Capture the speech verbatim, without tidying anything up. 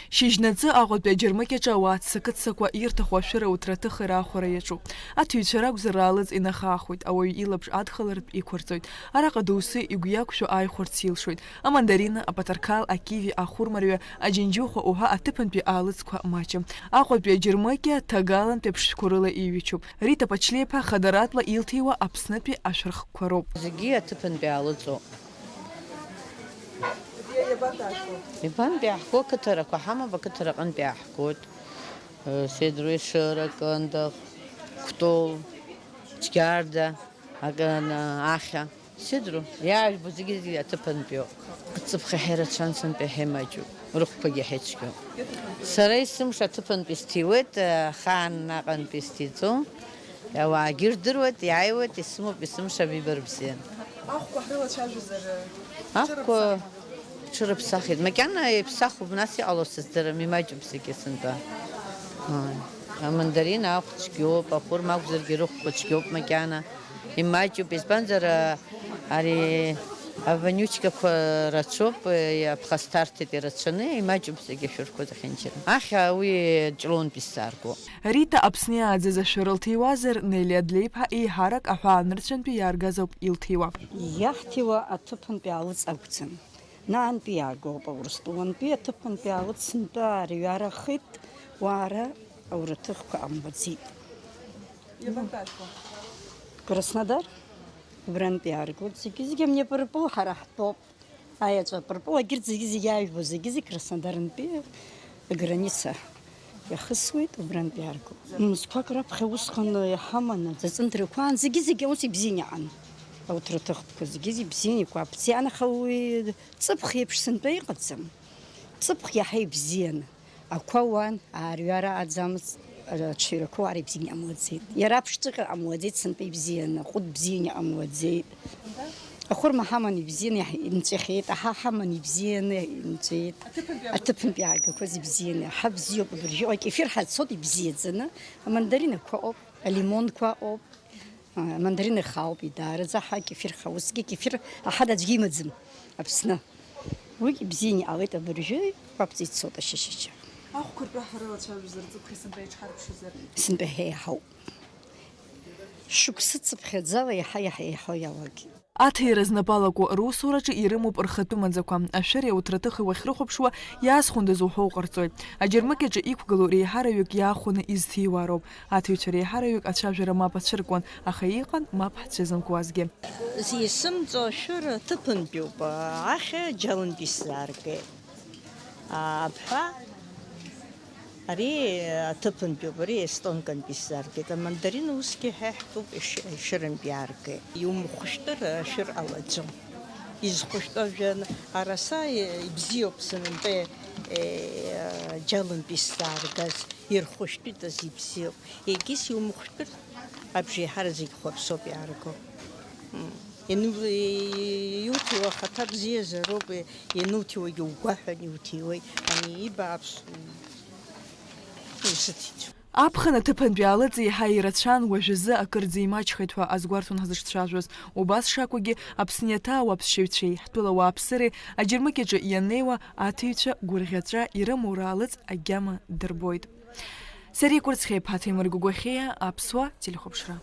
Шьыжьнаҵы Аҟәатәи аџьармыкьаҿы ауаа ццакы-ццакуа ирҭаху ашәыра уҭраҭыхи раахәара иаҿуп. Аҭыҩцәа ракәзар, раалыҵ инахаахоит, ауаҩы илаԥш адхалартә иқәырҵоит. Араҟа доусы игәы иақәшәо ааихәарц илшоит. Амандарина, апатарқал, акиви, ахәырмарҩа, аџьынџьыхәа уҳәа аҭыԥантәи аалыҵқәа маҷым. Аҟәатәи аџьармыкьа ҭагалантәи аԥштәқәа рыла иҩычуп. Рита Пачлеиԥа хадаратәла илҭиуа Аԥснытәи ашәырхқәа роуп. Зегьы аҭыԥантәи аалыҵоуп. Ибантәи иаҳго қыҭарақәа ҳамоуп, ақыҭараҟынтәи иаҳгоит. Седру, Ешыра, Кындыӷ, Кәтол, Џьгьарда, Ахьа. Седру, иаажәбо зегьы-зегьы аҭыԥантәиоуп. Аҵыԥх иаҳа ирацәан, сынтәа иаҳа имаҷуп, рыхәқәагьы иаҳа ицәгьоуп. Сара есымша аҭыԥантәи сҭиуеит, ахаан наҟантәи сҭиӡом. Ауаагьы рдыруеит, иааиуеит, исымоуп есымша абиба рыбзиан. Ахәқәа ҳрылацәажәозар, ахәқәа ҽырыԥсахит. Макьана иԥсахуп, нас иҟало сыздырам, имаҷуп зегьы сынтәа. Ааи. Амандарина ахә цәгьоуп, ахәырма акәзаргьы рыхәқәа цәгьоуп макьана. Имаҷуп, избанзар, а, ари аванючкақәа рацәоуп, иаԥхасҭарҭеит ирацәаны, имаҷуп зегьы ашәырқәа зехьанџьара. Ахьа уи Ҷлоунтәи сзаарго. Рита Аԥсны иааӡаз ашәыр лҭиуазар, Нелли Адлеиԥҳа еиҳарак аҳәаанырцәынтәи иааргаз ауп илҭиуа. Иаҳҭиуа аҭыԥантәи алыҵ акәӡам. Наантәи иаагоуп, Урыстәылантәи аҭыԥантәи алыҵ сынтәа аарҩарахеит, уаара аураҭыхқәа ҟамлаӡеит. Иабантәи аарго? Краснодар, убрантәи иааргоит зегьы, зегьы амни апырпыл ҳара ҳтәоуп. Аеҵәа апырпыл, агьырҭ зегьы, зегьы иаажәбо, зегьы, зегьы Краснодарнтәи аграница иахысуеит, убрантәи иааргоит. Мызқәак раԥхьа усҟан иҳаман, аҵаҵындра қәаан, зегьы, зегьы ус ибзиан иҟан. Ауҭраҭыхтәқәа зегьы, зегьы ибзиан иқәаԥҵан, аха уи ҵыԥх еиԥш сынтәа иҟаӡам. Ҵыԥх иаҳа ибзиан. Ақәа уан, аарҩара аӡамыз, аҽаҩрақәа уара ибзиан иҟамлаӡеит. Иара аԥшҵәҟьа ҟамлаӡеит, сынтәа ибзианы, аҟәыд бзианы иҟамлаӡеит. Ахәырма ҳаман ибзианы иаҳ-, инҵәахьеит, аҳа ҳаман ибзианы инҵәеит. Аҭыԥантәи иаагақәаз ибзианы, аҳа бзиоуп, абыржәы акефир ҳацоит ибзиаӡаны, амандаринақәа ыҟоуп, алимонқәа ыҟоуп. А, мандарины хаауп идаараӡа, ҳа кефир ха-, усгьы кефир аҳа аӡәгьы имаӡам Аԥсны. Уигь ибзианы иҟалеит абыржәы, иқәаԥҵа ицоит ашьышьыжьы. Ахәқәа ртәы ҳрылацәажәозар, ҵыԥх есынтәа иҽҳарԥшызар? Сынтәа иаҳа иаҳауп. Шықәсы цыԥхьаӡала иаҳа, иаҳа, иаҳа иалагеит. Аҭира знапалақәоу русураҿы ирымоуп рхатәы маӡақәа. Ашәыри ауҭраҭыхи уахьрыхәаԥшуа, иаазхәындаз уҳәа уҟарҵоит. Аџьармыкьаҿы иқәгылоу реиҳараҩык иаахәаны изҭиуа роуп. Аҭыҩцәа реиҳараҩык ацәажәара мап ацәыркуан, аха иҟан мап ҳцәызымкуазгьы. Исымҵо ашәыра ҭыԥынтәиуп, ахьа џьалынтәи сзааргеит. Абҳәа, ари аҭыԥынтәиуп, ари естонкантәи сзааргеит. Амандарин усгьы ҳа иаҳтәуп, еш-, ешырантә иааргеит. Иумыхәышәтәыр, ашәыр ҟалаӡом. Изхәышәтәу ажәа, араса ибзиоуп, сынтәа, е, џьалынтәи сзааргаз. Ирхәышәтәит азы ибзиоуп. Егьыс иумыхәтәыр, абжеиҳара зегь хәаԥсоуп иаарго. М. Иану-, иуҭиуа ахаҭа бзиазароуп, иануҭиуагьы угәаҳәан иуҭиуеит. Ани ибааԥс, м, усыҭицәа. Аԥхын аҭыԥантәи алыҵ еиҳа ирацәан, уажәазы акырӡа имаҷхеит ҳәа азгәарҭон ҳзышцәажәоз. Убас шакәугьы, Аԥсны иаҭаау аԥсшьаҩцәеи ҳтәыла ауааԥсыреи аџьармыкьаҿы ианнеиуа аҭыҩцәа гәырӷьаҵәа ирымоу раалыҵ агьама дырбоит. Сариа Кәырцхиа, Ԥаҭа Имыргәагәахьиа, Аԥсуа телехәаԥшра.